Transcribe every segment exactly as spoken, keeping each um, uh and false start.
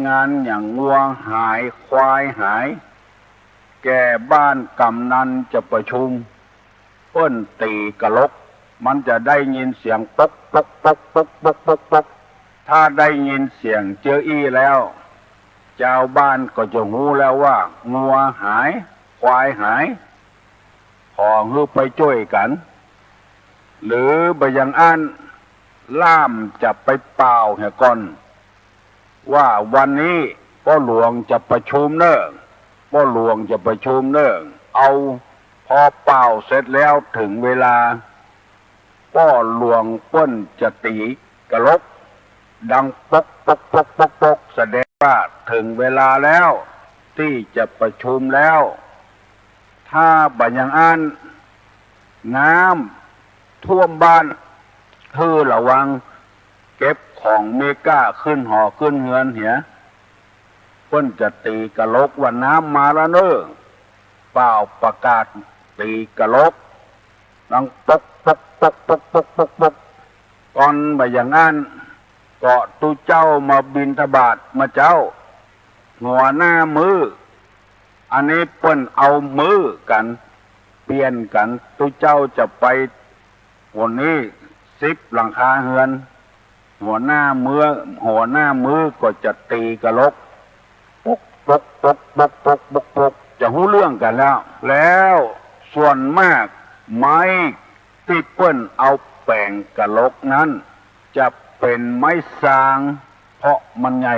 งานอย่างงัวหายควายหาย แก่บ้านกำนันจะประชุม เปิ้นตี๋กะลก มันจะได้ยินเสียงป๊กป๊กป๊กป๊กป๊กป๊กป๊กป๊ก ถ้าได้ยินเสียงเจ้ออี้แล้ว จาวบ้านก็จะฮู้แล้วว่างัวหาย ควายหาย ขอหื้อไปจ้วยกั๋น หรือบ่อย่างอั้น ล่ามจะไปป่าวเหียก่อน ว่าวันนี้ป้อหลวงจะประชุมเน่อ ป้อหลวงจะประชุมเน่อ เอา พอป่าวเสร็จแล้วเถิงเวลา ป้อหลวงเปิ้นจะตี๋กะลก ดังป๊กป๊กป๊กป๊กป๊ก แสดงว่าเถิงเวลาแล้ว ตี้จะประชุมแล้ว ถ้าบ่อย่างอั้น น้ำท่วมบ้าน หื้อระวัง เก็บของมีก้าขึ้นหอขึ้นเฮือนเหีย เปิ้นจะตี๋กะลกว่าน้ำมาแล้วเน่อ ป่าวประกาศตี๋กะลก ดังป๊กป๊กป๊กป๊กป๊กป๊กป๊ก ก่อนบ่อย่างอั้น ก็ตุ๊เจ้ามาบิณฑบาตเมื่อเจ๊า หัวหน้ามื้อ อันนี้เปิ้นเอามื้อกั๋น เปลี่ยนกั๋น ตุ๊เจ้าจะไป วันนี้สิบหลังคาเฮือน หัวหน้ามื้อ หัวหน้ามื้อก็จะตี๋กะลก ป๊กป๊กป๊กป๊กป๊กป๊กป๊ก จะฮู้เรื่องกั๋นแล้ว แล้วส่วนมากไม้ตี้เปิ้นเอาแป๋งกะลกนั้น จะเป๋นไม้ซาง เพราะมันใหญ่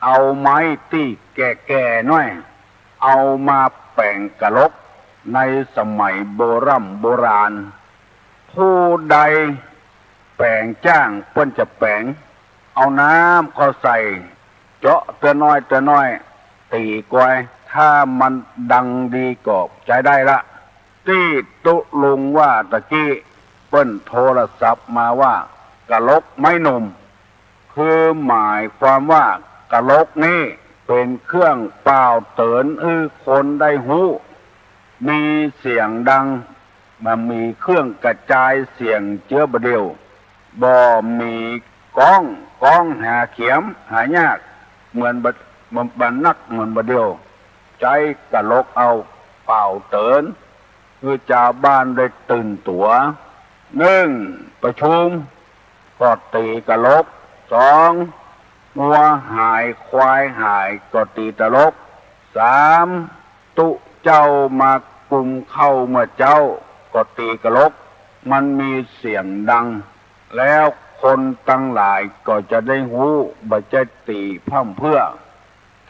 เอาไม้ตี้แก่ๆ หน้อย เอามาแป๋งกะลก ในสมัยโบร่ำโบราณ ผู้ใดแป๋งจ้างเปิ้นจะแป๋ง เอาน้ำเข้าใส่ เจาะเตื้อน้อยเตื้อน้อย ตี๋กวย ถ้ามันดังดีก็ใจ๊ได้ละ ตี้ตุ๊ลุงว่าตะกี้ เปิ้นโทรศัพท์มาว่า กะลกไม้หนุ่ม คือหมายความว่ากะลกนี้เป๋นเครื่องป่าวเตื๋อนหื้อคนได้ฮู้ มีเสียงดัง บ่มีเครื่องกระจายเสียงเจื้อบ่าเดี่ยว บ่มีก๊อง ก๊องหาเขียม หายาก เหมือนบ่ บ่ บ่นักเหมือนบ่าเดี่ยว ใจ๊กะลกเอาป่าวเตื๋อน หื้อจาวบ้านได้ตื่นตั๋ว นึ่ง ประชุม ก็ตี๋กะลก สอง งัวหายควายหายก็ตี๋กะลก สาม ตุ๊เจ้ามากุมข้าวเมื่อเจ๊า ก็ตี๋กะลก มันมีเสียงดัง แล้วคนตังหลายก็จะได้ฮู้ บ่ใจ้ตี๋พร่ำเพรื่อ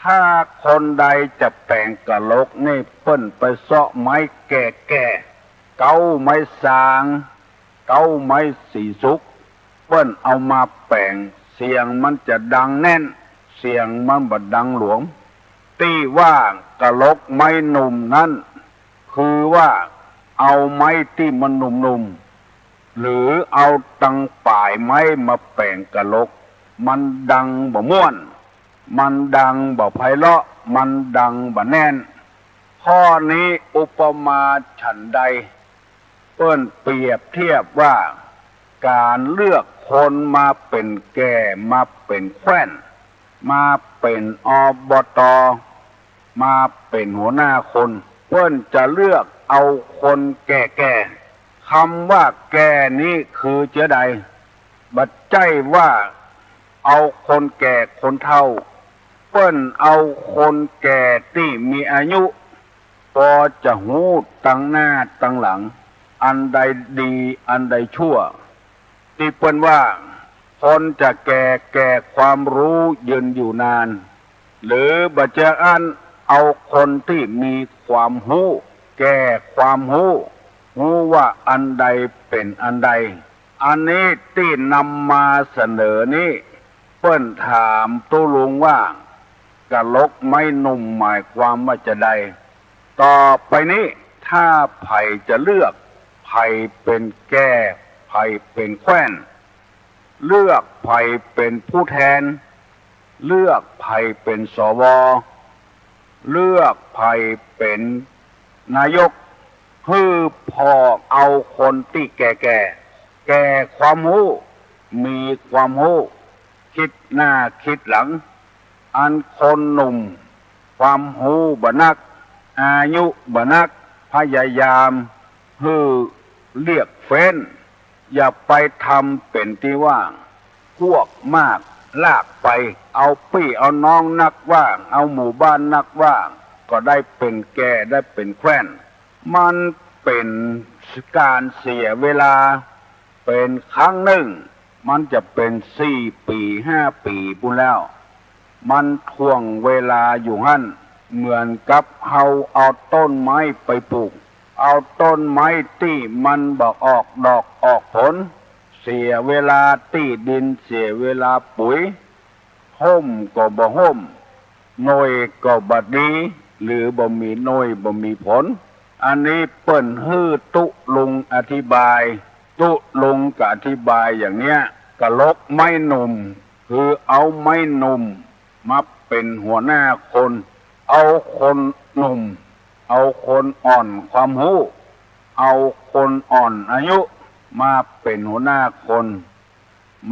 ถ้าคนใดจะแป๋งกะลกนี่ เปิ้นไปเซาะไม้แก่ๆ เก๊าไม้ซาง เก๊าไม้สีสุก เปิ้นเอามาแป๋ง เสียงมันจะดังแน่น เสียงมันบ่ดังหลวม ตี้ว่ากะลกไม้หนุ่มนั้น คือว่าเอาไม้ตี้มันหนุ่มๆ หรือเอาตังป๋ายไม้มาแป๋งกะลก มันดังบ่ม่วน มันดังบ่ไพเราะ มันดังบ่แน่น ข้อนี้อุปมาฉันใด เปิ้นเปรียบเทียบว่า ก๋านเลือกคนมาเป๋นแก่ มาเป๋นแคว่น มาเป๋น อบต. มาเป๋นหัวหน้าคน เปิ้นจะเลือกเอาคนแก่ๆ กำว่าแก่นี้คือเจื้อใด บ่ใจ้ว่าเอาคนแก่คนเฒ่า เปิ้นเอาคนแก่ตี้มีอายุ ปอจะฮู้ตังหน้าตังหลัง อันใดดีอันใดชั่ว ตี้เปิ้นว่า คนจะแก่แก่ความฮู้ยืนอยู่นาน หรือบ่เจิงอั้น เอาคนตี้มีความฮู้ แก่ความฮู้ ฮู้ว่าอันใดเป๋นอันใด อันนี้ตี้นำมาเสนอนี้ เปิ้นถามตุ๊ลุงว่า กะลกไม้หนุ่มหมายความว่าจาใด ต่อไปนี้ ถ้าใผจะเลือก ใผเป๋นแก่ ใผเป๋นแคว่น เลือกใผเป๋นผู้แทน เลือกใผเป๋น สว. เลือกใผเป๋นนายก หื้อผ่อเอาคนตี้แก่ๆ แก่ความฮู้ มีความฮู้ กึ๊ดหน้ากึ๊ดหลัง อันคนหนุ่มความฮู้บ่นัก อายุบ่นัก พยายามหื้อเรียกเฟ้น อย่าไปทำเป๋นตี้ว่าง พวกมากลากไป เอาปี้เอาน้องนักว่า เอาหมู่บ้านนักว่า ก็ได้เป๋นแก่ได้เป๋นแคว้น มันเป๋นก๋านเสียเวลา เป๋นครั้งนึ่ง มันจะเป๋นสี่ปี๋ห้าปี๋ปู้นแล้ว มันถ่วงเวลาอยู่หั้น เหมือนกับเฮาเอาต้นไม้ไปปลูก เอาต้นไม้ตี้มันบ่ออกดอกออกผล เสียเวลาตี้ดิน เสียเวลาปุ๋ย ฮ่มก็บ่ฮ่ม หน่วยก็บ่ดี หรือบ่มีหน่วยบ่มีผล อันนี้เปิ้นหื้อตุ๊ลุงอธิบาย ตุ๊ลุงก็อธิบายอย่างเนี้ย กะลกไม้หนุ่ม คือเอาไม้หนุ่มมาเป๋นหัวหน้าคน เอาคนหนุ่ม เอาคนอ่อนความฮู้ เอาคนอ่อนอายุมาเป๋นหัวหน้าคน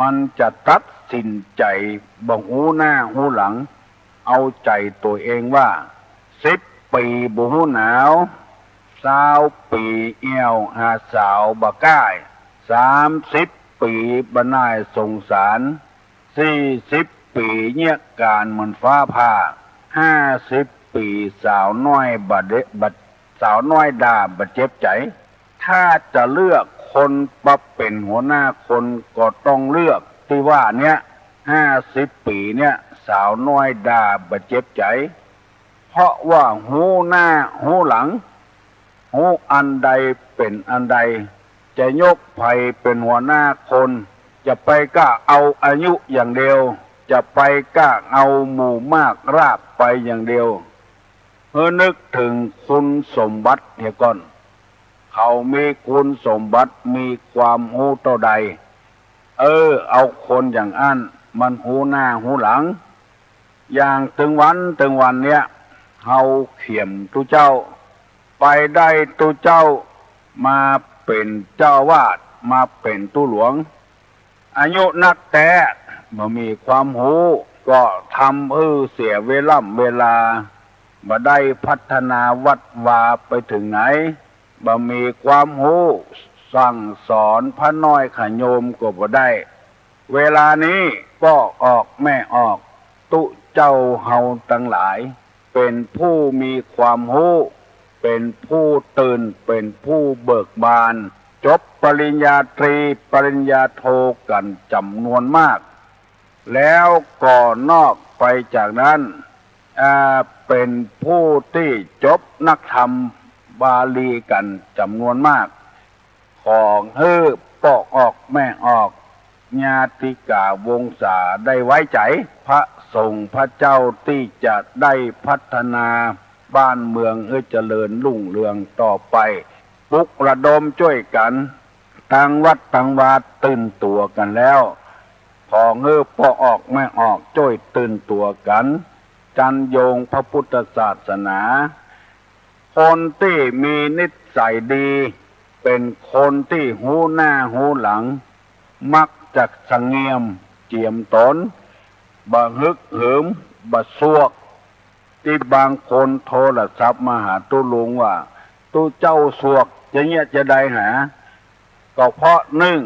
มันจะตัดสินใจ๋บ่ฮู้หน้าฮู้หลัง เอาใจ๋ตั๋วเองว่า สิบปี๋บ่ฮู้หนาว ซาวปี๋แอ่วหาสาวบ่ก้า สามสิบปี๋บ่หน่ายสงสาร สี่สิบปี๋เยียะก๋านเหมือนฟ้าผ่า ห้าสิบปี๋สาวน้อยบ่เดะ บ่ สาวน้อยด่าบ่เจ็บใจ๋ ถ้าจะเลือกคนมาเป๋นหัวหน้าคนก็ต้องเลือกตี้ว่าเนี้ย ห้าสิบปี๋เนี้ย สาวน้อยด่าบ่เจ็บใจ๋ เพราะว่าฮู้หน้าฮู้หลัง ฮู้อันใดเป๋นอันใด จะยกใผเป๋นหัวหน้าคน จะไปก้าเอาอายุอย่างเดียว จะไปก้าเอาหมู่มากลากไปอย่างเดียว หื้อนึกเถิงคุณสมบัติเหียก่อน เขามีคุณสมบัติ มีความฮู้เต้าใด เออ เอาคนอย่างอั้น มันฮู้หน้าฮู้หลัง อย่างตึงวันตึงวันเนี้ย เฮาเขียมตุ๊เจ้า ไปได้ตุ๊เจ้ามาเป๋นเจ้าอาวาส มาเป๋นตุ๊หลวง อายุนักแต๊ บ่มีความฮู้ ก็ทำหื้อเสียเวล่ำเวลา บ่ได้พัฒนาวัดวาไปเถิงไหน บ่มีความฮู้ สั่งสอนพระน้อยขะโยมก็บ่ได้ เวลานี้ป้อออกแม่ออก ตุ๊เจ้าเฮาตังหลาย เป๋นผู้มีความฮู้ เป๋นผู้ตื่น เป๋นผู้เบิกบาน จบปริญญาตรี ปริญญาโทกั๋นจ๋ำนวนมาก แล้วก็นอกไปจากนั้น อ่า เป๋นผู้ตี้จบนักธรรมบาลีกั๋นจ๋ำนวนมาก ขอหื้อป้อออกแม่ออก ญาติกาวงศาได้ไว้ใจ๋ พระสงฆ์พระเจ้าตี้จะได้พัฒนาบ้านเมืองหื้อเจริญรุ่งเรืองต่อไป ปลุกระดมจ้วยกั๋น ตังวัดตังวาตื่นตั๋วกั๋นแล้ว ขอหื้อป้อออกแม่ออกจ้วยตื่นตั๋วกั๋น จันโยงพระพุทธศาสนา คนตี้มีนิสัยดี เป๋นคนตี้ฮู้หน้าฮู้หลัง มักจะสะเงียมเจียมต๋น บ่ฮึกเหิม บ่สวก ตี้บางคนโทรศัพท์มาหาตุ๊ลุงว่า ตุ๊เจ้าสวกจะเยียะจะใดหา ก็เพราะนึ่ง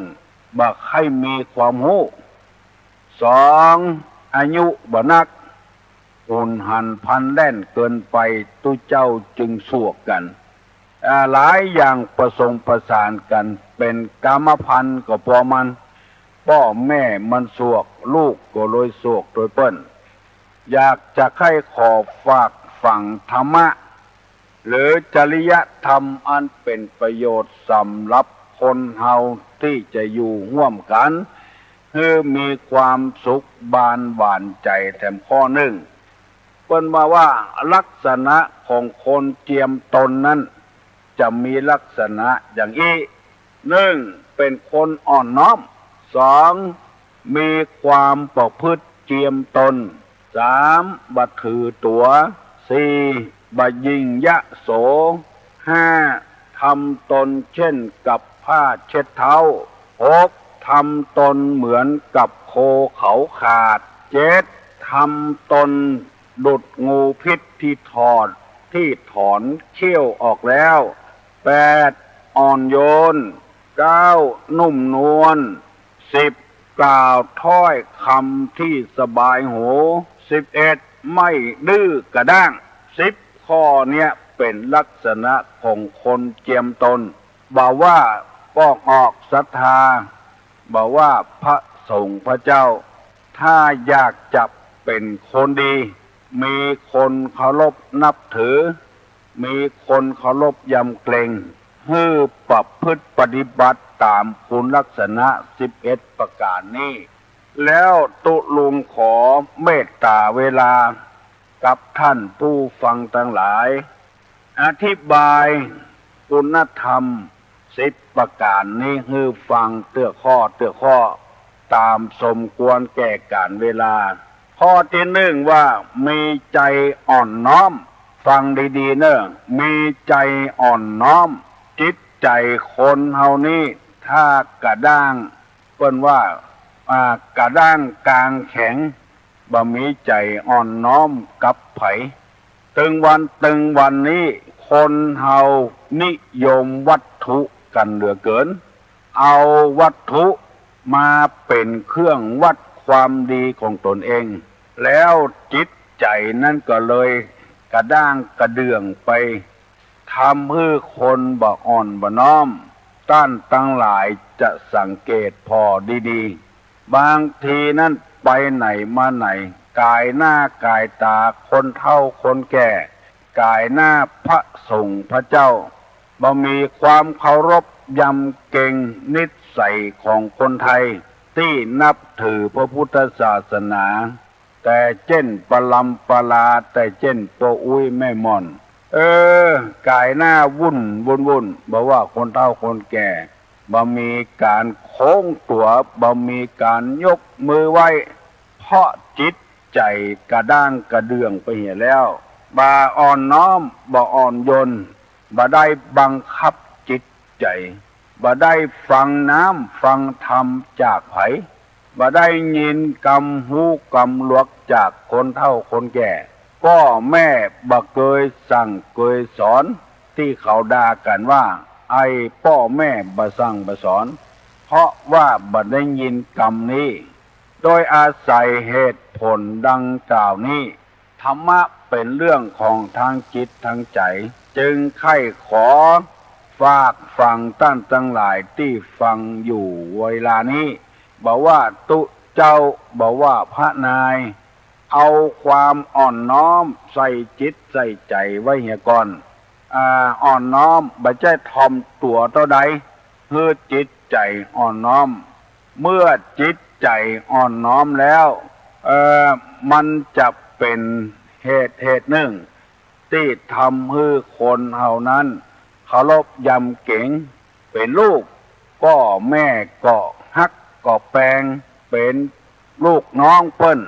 บ่ใค่มีความฮู้ สอง อายุบ่นัก หุนหันพลันแล่นเกินไป ตุ๊เจ้าจึงสวกกั๋น อ่า หลายอย่างผสมผสานกั๋น เป๋นกรรมพันธุ์ก็ปอมัน ป้อแม่มันสวก ลูกก็เลยสวกโดยเปิ้น อยากจะใค่ขอฝากฝังธรรมะ หรือจริยธรรมอันเป๋นประโยชน์สำหรับคนเฮาตี้จะอยู่ฮ่วมกั๋น หื้อมีความสุขบานหวานใจ๋แถมข้อนึ่ง เปิ้นว่าว่าลักษณะของคนเจียมต๋นนั้น จะมีลักษณะอย่างอี้ นึ่ง เป๋นคนอ่อนน้อม สอง มีความประพฤติเจียมต๋น สาม บ่ถือตั๋ว สี่ บ่ยิ่งยโส ห้า ทำตนเช่นกับผ้าเช็ดเท้า หก ทำตนเหมือนกับโคเขาขาด เจ็ด ทำตนดุจงูพิษที่ถอด ที่ถอนเขี้ยวออกแล้ว แปด อ่อนโยน เก้า นุ่มนวล สิบ กล่าวถ้อยคำที่สบายหู สิบเอ็ด ไม่ดื้อกระด้าง สิบ ข้อเนี้ยเป๋นลักษณะของคนเจียมตน บ่ว่าปอกออกศรัทธา บ่ว่าพระสงฆ์พระเจ้า ถ้าอยากจะเป๋นคนดี มีคนเคารพนับถือ มีคนเคารพยำเกรง หื้อประพฤติปฏิบัติต๋ามคุณลักษณะสิบเอ็ดประก๋านนี้ แล้วตุ๊ลุงขอเมตต๋าเวลากับท่านผู้ฟังตังหลาย อธิบายคุณธรรมสิบประก๋านนี้หื้อฟังเตื้อข้อเตื้อข้อ ต๋ามสมควรแก่ก๋าลเวลา ข้อตี้นึ่งว่ามีใจ๋อ่อนน้อม ฟังดีๆ เน่อ มีใจ๋อ่อนน้อม จิตใจ๋คนเฮานี้ถ้ากระด้าง เปิ้นว่า อ่า กระด้างกางแข็ง บ่มีใจ๋อ่อนน้อมกับใผ ตึงวันตึงวันนี้คนเฮานิยมวัตถุกั๋นเหลือเกิ๋น เอาวัตถุมาเป๋นเครื่องวัดความดีของตนเอง แล้วจิตใจ๋นั้นก็เลยกระด้างกระเดื่องไป ทำหื้อคนบ่อ่อนบ่น้อม ต้านตังหลายจะสังเกตผ่อดีๆ บางทีนั้นไปไหนมาไหน ก๋ายหน้าก๋ายต๋าคนเฒ่าคนแก่ ก๋ายหน้าพระสงฆ์พระเจ้า บ่มีความเคารพยำเกรง นิสัยของคนไทยตี้นับถือพระพุทธศาสนา แต่เจ้นปรำปรา แต่เจ้นป้ออุ๊ยแม่หม่อน เออ ก๋ายหน้าวุ่นวุ่นๆ บ่ว่าคนเฒ่าคนแก่ บ่มีก๋านโค้งตั๋ว บ่มีก๋านยกมือไหว้ เพราะจิตใจ๋กระด้างกระเดื่องไปเหียแล้ว บ่อ่อนน้อม บ่อ่อนโยน บ่ได้บังคับจิตใจ๋ บ่ได้ฟังน้ำฟังธรรมจากใผ บ่ได้ยินกำฮู้กำหลวกจากคนเฒ่าคนแก่ ป้อแม่บ่เกยสั่งเกยสอน ตี้เขาด่ากั๋นว่า ไอ้ป้อแม่บ่สั่งบ่สอน เพราะว่าบ่ได้ยินกำนี้ โดยอาศัยเหตุผลดังกล่าวนี้ ธรรมะเป๋นเรื่องของทางจิตทางใจ๋ จึงใค่ขอฝากฝังต้านตังหลายตี้ฟังอยู่เวลานี้ บ่ว่าตุ๊เจ้า บ่ว่าพระนาย เอาความอ่อนน้อมใส่จิตใส่ใจ๋ไว้เหียก่อน อ่า อ่อนน้อม บ่ใจ้ถ่อมตั๋วเต้าใด หื้อจิตใจ๋อ่อนน้อม เมื่อจิตใจ๋อ่อนน้อมแล้ว เอ่อ มันจะเป๋นเหตุเหตุนึ่ง ตี้ทำหื้อคนเฮานั้นเคารพยำเกรง เป๋นลูก ป้อแม่ก็ฮักก็แปง เป๋นลูกน้องเปิ้น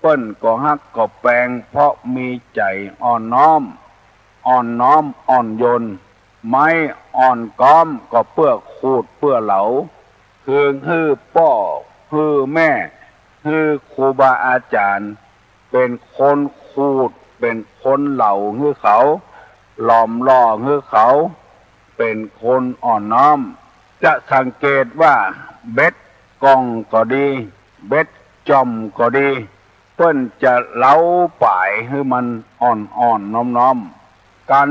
เปิ้นก็ฮักก็แปง เพราะมีใจ๋อ่อนน้อม อ่อนน้อมอ่อนโยน ไม้อ่อนก๊อมก็เปื้อขูดเปื้อเหลา คือหื้อป้อ หื้อแม่ หื้อครูบาอาจ๋ารย์ เป๋นคนขูด เป๋นคนเหลาหื้อเขา หลอมหล่อหื้อเขา เป๋นคนอ่อนน้อม จะสังเกตว่าเบ็ดก่องก็ดี เบ็ดจ่อมก็ดี เปิ้นจะเลาป๋ายหื้อมันอ่อนๆ น้อมๆ กั๋น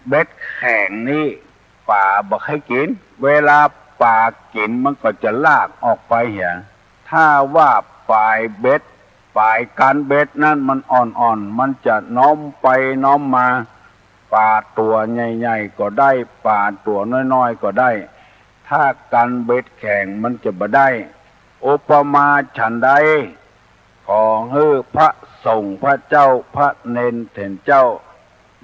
เบ็ดแข็งนี้ป๋าบ่ใค่กิ๋น เวลาป๋ากิ๋นมันก็จะลากออกไปเหีย ถ้าว่าป๋ายเบ็ด ป๋ายกั๋นเบ็ดนั้นมันอ่อนๆ มันจะน้อมไปน้อมมา ป๋าตั๋วใหญ่ๆ ก็ได้ ป๋าตั๋วน้อยๆ ก็ได้ ถ้ากั๋นเบ็ดแข็งมันจะบ่ได้ อุปมาฉันใด ขอหื้อพระสงฆ์พระเจ้า พระเณรเถรเจ้า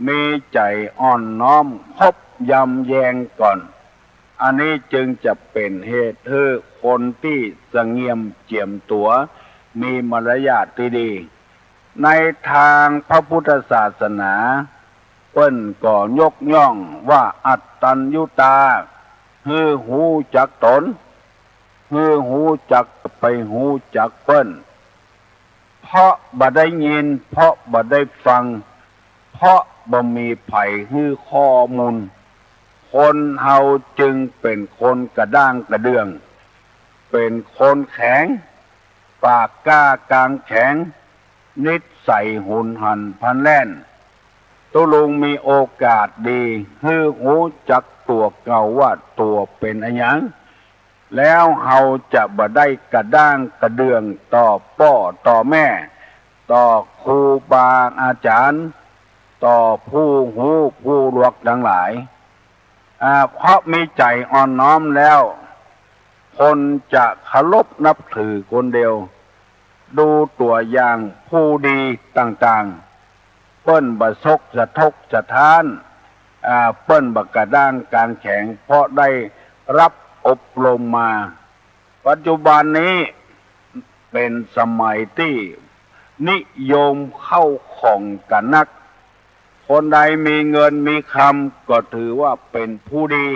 มีใจ๋อ่อนน้อมคบยำแยงก่อน อันนี้จึงจะเป๋นเหตุหื้อคนตี้สะเงียมเจียมตั๋ว มีมารยาทตี้ดี ในตางพระพุทธศาสนา เปิ้นก็ยกย่องว่าอัตตัญญุตา หื้อฮู้จักต๋น หื้อฮู้จักไปฮู้จักเปิ้น เพราะบ่ได้ยิน เพราะบ่ได้ฟัง เพราะบ่มีใผหื้อข้อมูล คนเฮาจึงเป๋นคนกระด้างกระเดื่อง เป๋นคนแข็ง ปากกล้ากางแข็ง นิสัยหุนหันพลันแล่น ตุ๊ลุงมีโอกาสดี หื้อฮู้จักตั๋วเก่าว่าตั๋วเป๋นอะหยัง แล้วเฮาจะบ่ได้กระด้างกระเดื่องต่อป้อต่อแม่ ต่อครูบาอาจ๋ารย์ ต่อผู้ฮู้ผู้หลวกตังหลาย อ่า เพราะมีใจ๋อ่อนน้อมแล้ว คนจะเคารพนับถือคนเดียว ดูตั๋วอย่างผู้ดีต่างๆ เปิ้นบ่สกสะทกสะท้าน อ่า เปิ้นบ่กระด้างกางแข็ง เพราะได้รับอบรมมา ปัจจุบันนี้เป๋นสมัยตี้นิยมเข้าของกั๋นนัก คนใดมีเงินมีคำก็ถือว่าเป๋นผู้ดี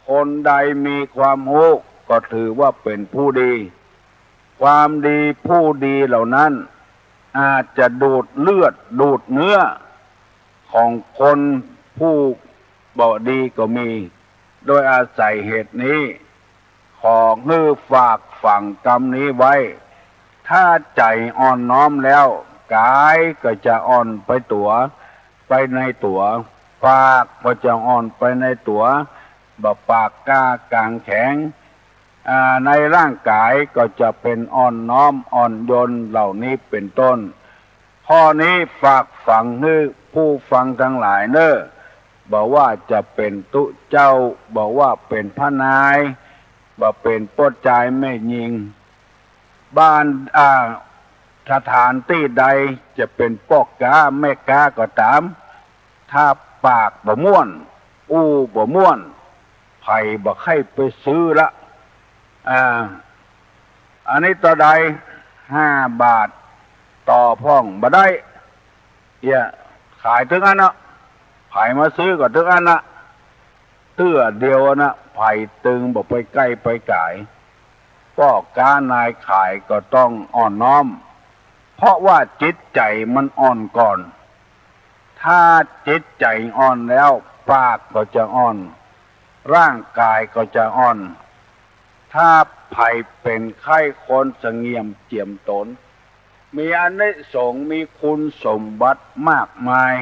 คนใดมีความฮู้ก็ถือว่าเป๋นผู้ดี ความดีผู้ดีเหล่านั้น อาจจะดูดเลือดดูดเนื้อของคนผู้บ่ดีก็มี โดยอาศัยเหตุนี้ ขอหื้อฝากฝังกำนี้ไว้ ถ้าใจ๋อ่อนน้อมแล้ว ก๋ายก็จะอ่อนไปตั๋ว ไปในตั๋ว ปากก็จะอ่อนไปในตั๋ว บ่ปากกล้ากางแข็ง อ่า ในร่างก๋ายก็จะเป๋นอ่อนน้อมอ่อนโยนเหล่านี้เป๋นต้น ข้อนี้ฝากฝังหื้อผู้ฟังตังหลายเน่อ บ่ว่าจะเป๋นตุ๊เจ้า บ่ว่าเป๋นพระนาย บ่เป๋นป้อจายแม่ญิง บ้าน อ่า สถานตี้ใดจะเป๋นป้อก๊าแม่ก๊าก็ต๋าม ถ้าปากบ่ม่วน อู้บ่ม่วน ใผบ่ใค่ไปซื้อละ อ่า อันนี้เต้าใด ห้าบาท ต่อพ่องบ่ได้ เหีย ขายตึงอั้นนะ ใผมาซื้อก็ตึงอั้นนะ เตื้อเดียวนะ ใผตึงบ่ไปใก้ไปก๋าย ป้อก๊านายขายก็ต้องอ่อนน้อม เพราะว่าจิตใจ๋มันอ่อนก่อน ถ้าจิตใจ๋อ่อนแล้ว ปากก็จะอ่อน ร่างก๋ายก็จะอ่อน ถ้าใผเป๋นใค่คนสงเหยี่ยมเจียมต๋น มีอานิสงส์ มีคุณสมบัติมากมาย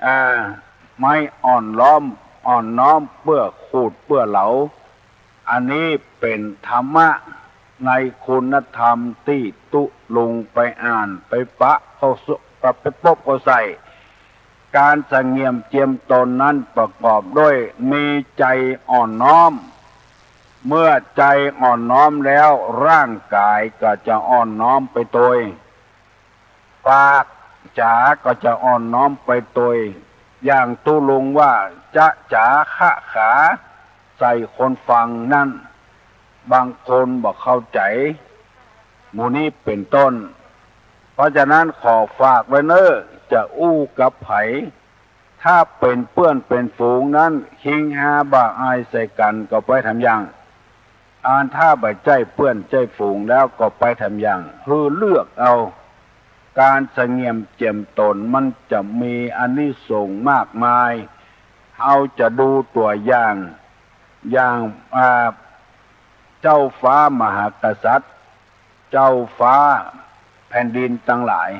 อ่า ไม้อ่อนล้อม อ่อนน้อมเปื้อขูดเปื้อเหลา อันนี้เป๋นธรรมะในคุณธรรมตี้ตุ๊ลุงไปอ่านไปปะเข้าสุ ไปปบเข้าใส่ ก๋านสงเหยี่ยมเจียมต๋นนั้นประกอบด้วยมีใจ๋อ่อนน้อม เมื่อใจ๋อ่อนน้อมแล้ว ร่างก๋ายก็จะอ่อนน้อมไปตวย ปากจ๋าก็จะอ่อนน้อมไปตวย อย่างตุ๊ลุงว่า จ๊ะจ๋าคะขา ใส่คนฟังนั้น บางคนบ่เข้าใจ๋ หมู่นี้เป๋นต้น เพราะฉะนั้นขอฝากไว้เน่อ จะอู้กับใผ ถ้าเป๋นเปื้อนเป๋นฝูงนั้น คิงฮาบ่าอายใส่กั๋นก็ไปทำอย่าง อันถ้าบ่ใจ้เปื้อนใจ้ฝูงแล้วก็ไปทำอย่าง หื้อเลือกเอา ก๋านสงเหยี่ยมเจียมต๋นมันจะมีอานิสงส์มากมาย เฮาจะดูตั๋วอย่าง อย่าง อ่า เจ้าฟ้ามหากษัตริย์ เจ้าฟ้าแผ่นดินตังหลาย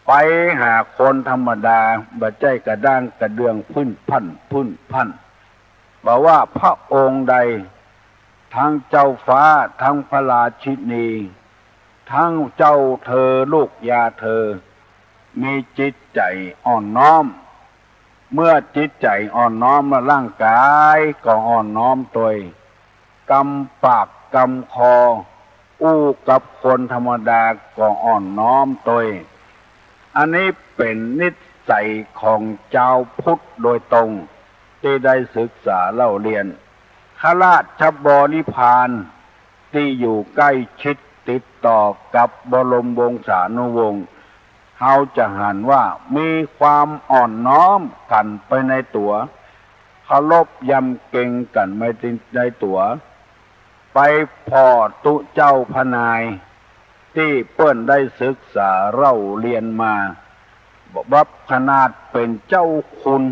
ไปหาคนธรรมดา บ่ใจ้กระด้างกระเดื่องพิ่นพั่นพิ่นพั่น บ่ว่าพระองค์ใด ตึงเจ้าฟ้า ตึงพระราชินี ตึงเจ้าเธอลูกยาเธอ มีจิตใจ๋อ่อนน้อม เมื่อจิตใจ๋อ่อนน้อมแล้ว ร่างก๋ายก็อ่อนน้อมตวย กำปากกำคอ อู้กับคนธรรมดาก็อ่อนน้อมตวย อันนี้เป๋นนิสัยของจาวพุทธโดยตรง ตี้ได้ศึกษาเล่าเรียน ข้าราชบริพารตี้อยู่ใก้ชิดติดต่อกับบรมวงศานุวงศ์ เฮาจะหันว่ามีความอ่อนน้อมกั๋นไปในตั๋ว เคารพยำเกรงกั๋นไปในตั๋ว ไปผ่อตุ๊เจ้าพระนาย ตี้เปิ้นได้ศึกษาเล่าเรียนมา บับขนาดเป๋นเจ้าคุณ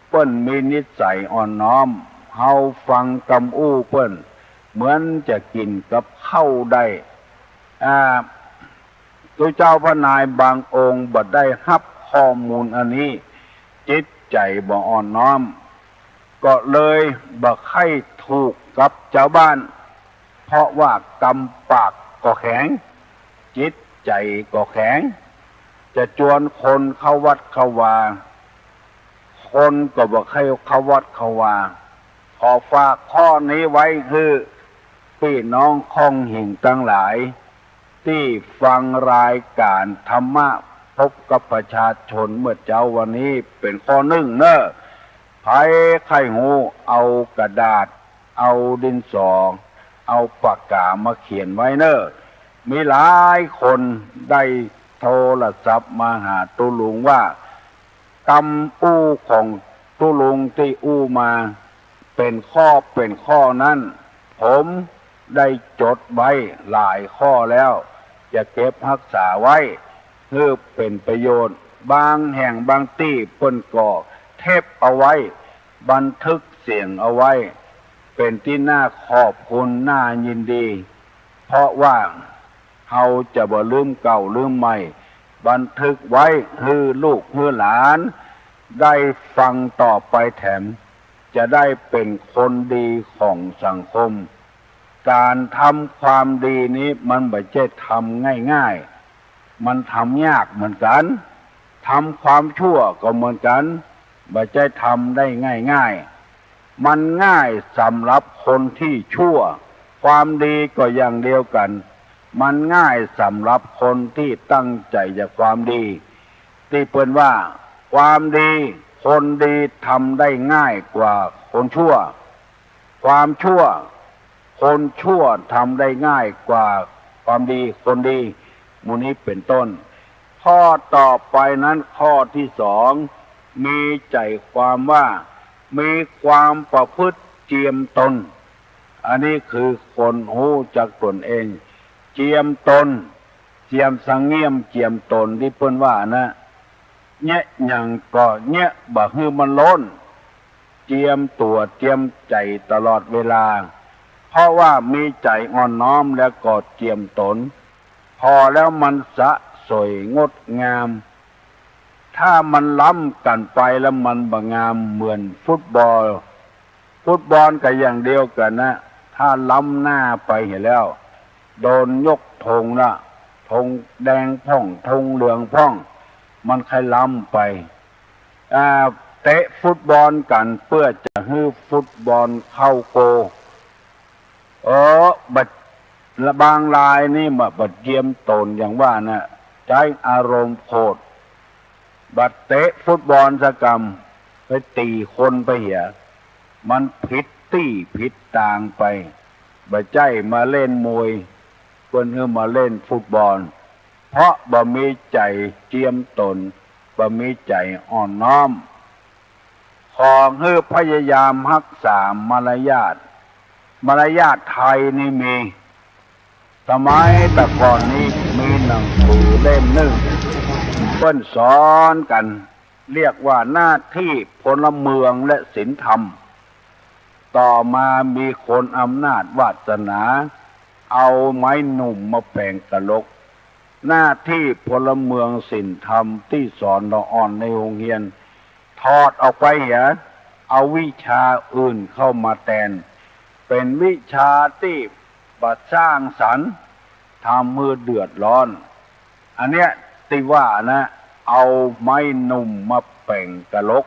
เปิ้นมีนิสัยอ่อนน้อม เฮาฟังกำอู้เปิ้นเหมือนจะกิ๋นกับข้าวได้ อ่า ตุ๊เจ้าพระนายบางองค์บ่ได้ฮับข้อมูลอันนี้ จิตใจ๋บ่อ่อนน้อม ก็เลยบ่ใค่ถูกกับจาวบ้าน เพราะว่ากำปากก็แข็ง จิตใจ๋ก็แข็ง จะจวนคนเข้าวัดเข้าวา คนก็บ่ใค่เข้าวัดเข้าวา ขอฝากข้อนี้ไว้หื้อปี้น้องค่องหิ่งตังหลาย ตี้ฟังรายก๋านธรรมะพบกับประชาชนเมื่อเจ๊าวันนี้เป๋นข้อนึ่งเน่อ ใผใค่ฮู้เอากระดาษ เอาดินสอ เอาปากก๋ามาเขียนไว้เน่อ มีหลายคนได้โทรศัพท์มาหาตุ๊ลุงว่า กำอู้ของตุ๊ลุงตี้อู้มา เป๋นข้อเป๋นข้อนั้น ผมได้จดไว้หลายข้อแล้ว จะเก็บฮักษาไว้ หื้อเป๋นประโยชน์ บางแห่งบางตี้เปิ้นก็เทปเอาไว้ บันทึกเสียงเอาไว้ เป๋นตี้น่าขอบคุณน่ายินดี เพราะว่า เฮาจะบ่ลืมเก่าลืมใหม่ บันทึกไว้หื้อลูกหื้อหลานได้ฟังต่อไปแถม จะได้เป๋นคนดีของสังคม ก๋านทำความดีนี้มันบ่ใจ้ทำง่ายๆ มันทำยากเหมือนกั๋น ทำความชั่วก็เหมือนกั๋น บ่ใจ้ทำได้ง่ายๆ มันง่ายสำหรับคนตี้ชั่ว ความดีก็อย่างเดียวกั๋น มันง่ายสำหรับคนตี้ตั้งใจ๋จะความดี ตี้เปิ้นว่า ความดี คนดีทำได้ง่ายกว่าคนชั่ว ความชั่ว คนชั่วทำได้ง่ายกว่าความดี คนดี หมู่นี้เป๋นต้น ข้อต่อไปนั้นข้อตี้สอง มีใจ๋ความว่า มีความประพฤติเจียมตน อันนี้คือคนฮู้จักตนเอง เจียมตน เจียมสังเงียมเจียมตนตี้เปิ้นว่านะ เยียะหยังก็เยียะบ่หื้อมันล้น เจียมตั๋วเจียมใจ๋ตลอดเวลา เพราะว่ามีใจ๋อ่อนน้อมแล้วก็เจียมตน ผ่อแล้วมันสะสวยงดงาม ถ้ามันล้ำกั๋นไปแล้วมันบ่งามเหมือนฟุตบอล ฟุตบอลก็อย่างเดียวกั๋นนะ ถ้าล้ำหน้าไปเหียแล้ว โดนยกธงละ ธงแดงพ่อง ธงเหลืองพ่อง มันใค่ล้ำไป อ่า เตะฟุตบอลกั๋นเปื้อจะหื้อฟุตบอลเข้าโกล เออ บ่ บางรายนี่บ่ บ่เจียมตนอย่างว่านะ ใจ๊อารมณ์โผด บ่เตะฟุตบอลสักกำ ไปตี๋คนไปเหีย มันผิดตี้ผิดตางไป บ่ใจ้มาเล่นมวย เปิ้นหื้อมาเล่นฟุตบอล เพราะบ่มีใจ๋เจียมตน บ่มีใจ๋อ่อนน้อม ขอหื้อพยายามฮักษามารยาท มารยาทไทยนี่มี สมัยแต่ก่อนนี้มีหนังสือเล่มนึ่ง เปิ้นสอนกั๋น เรียกว่าหน้าตี้พลเมืองและศีลธรรม ต่อมามีคนอำนาจวาสนา เอาไม้หนุ่มมาแป๋งกะลก หน้าตี้พลเมืองศีลธรรมตี้สอนละอ่อนในโฮงเฮียน ถอดออกไปเหีย เอาวิชาอื่นเข้ามาแตน เป๋นวิชาตี้บ่สร้างสรรค์ ทำหื้อเดือดร้อน อันเนี้ยตี้ว่านะ เอาไม้หนุ่มมาแป๋งกะลก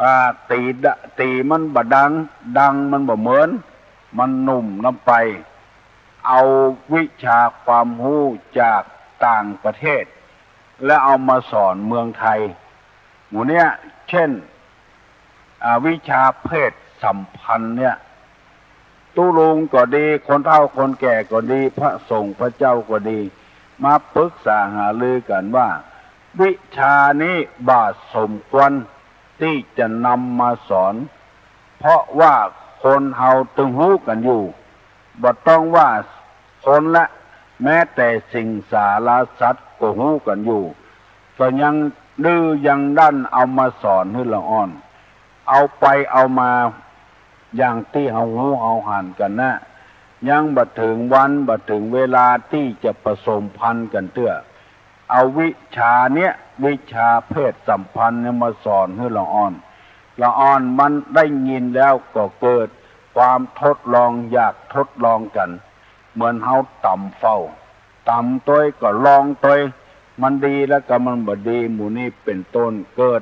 อ่า ตี๋ดะ ตี๋มันบ่ดัง ดังมันบ่เหมือน มันหนุ่มนำไป เอาวิชาความฮู้จากต่างประเทศ แล้วเอามาสอนเมืองไทย หมู่เนี้ย เช่น อ่า วิชาเพศสัมพันธ์เนี่ย ตุ๊ลุงก็ดี คนเฒ่าคนแก่ก็ดี พระสงฆ์พระเจ้าก็ดี มาปรึกษาหารือกั๋นว่า วิชานี้บ่สมควรตี้จะนำมาสอน เพราะว่าคนเฮาตึงฮู้กั๋นอยู่ บ่ต้องว่าคนละ แม้แต่สิงสาราสัตว์ก็ฮู้กั๋นอยู่ ก็ยังดื้อยังด้านเอามาสอนหื้อละอ่อน เอาไปเอามาอย่างตี้เฮาฮู้เฮาหันกั๋นนะ ยังบ่เถิงวันบ่เถิงเวลาตี้จะผสมพันธุ์กั๋นเตื้อ เอาวิชาเนี้ย วิชาเพศสัมพันธ์เนี่ยมาสอนหื้อละอ่อน ละอ่อนมันได้ยินแล้วก็เกิดความทดลองอยากทดลองกั๋น เหมือนเฮาต๋ำเฝ้า ต๋ำตวยก็ลองตวย มันดีแล้วก็มันบ่ดี หมู่นี้เป๋นต้น เกิด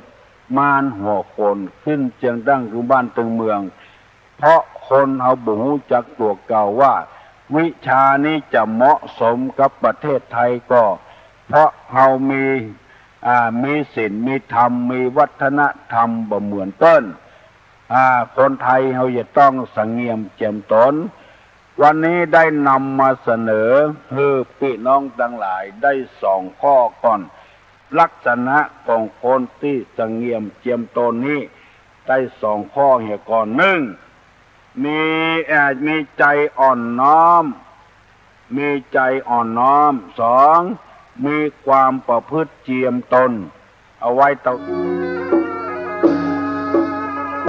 มานหัวโขนขึ้นเจียงตั้งตึงบ้านตึงเมือง เพราะคนเฮาบ่ฮู้จักตั๋วเก่าว่า วิชานี้จะเหมาะสมกับประเทศไทยก็ เพราะเฮามี อ่า มีศีล มีธรรม มีวัฒนธรรมบ่เหมือนเปิ้น อ่า คนไทยเฮาจะต้องสงเงียมเจียมต๋น วันนี้ได้นำมาเสนอหื้อปี้น้องตังหลายได้สองข้อก่อน ลักษณะของคนตี้สงเงียมเจียมต๋นนี้ได้สองข้อเหียก่อน นึ่ง มี เอ่อ มีใจ๋อ่อนน้อม มีใจ๋อ่อนน้อม สอง มีความประพฤติเจียมต๋น เอาไว้เต้า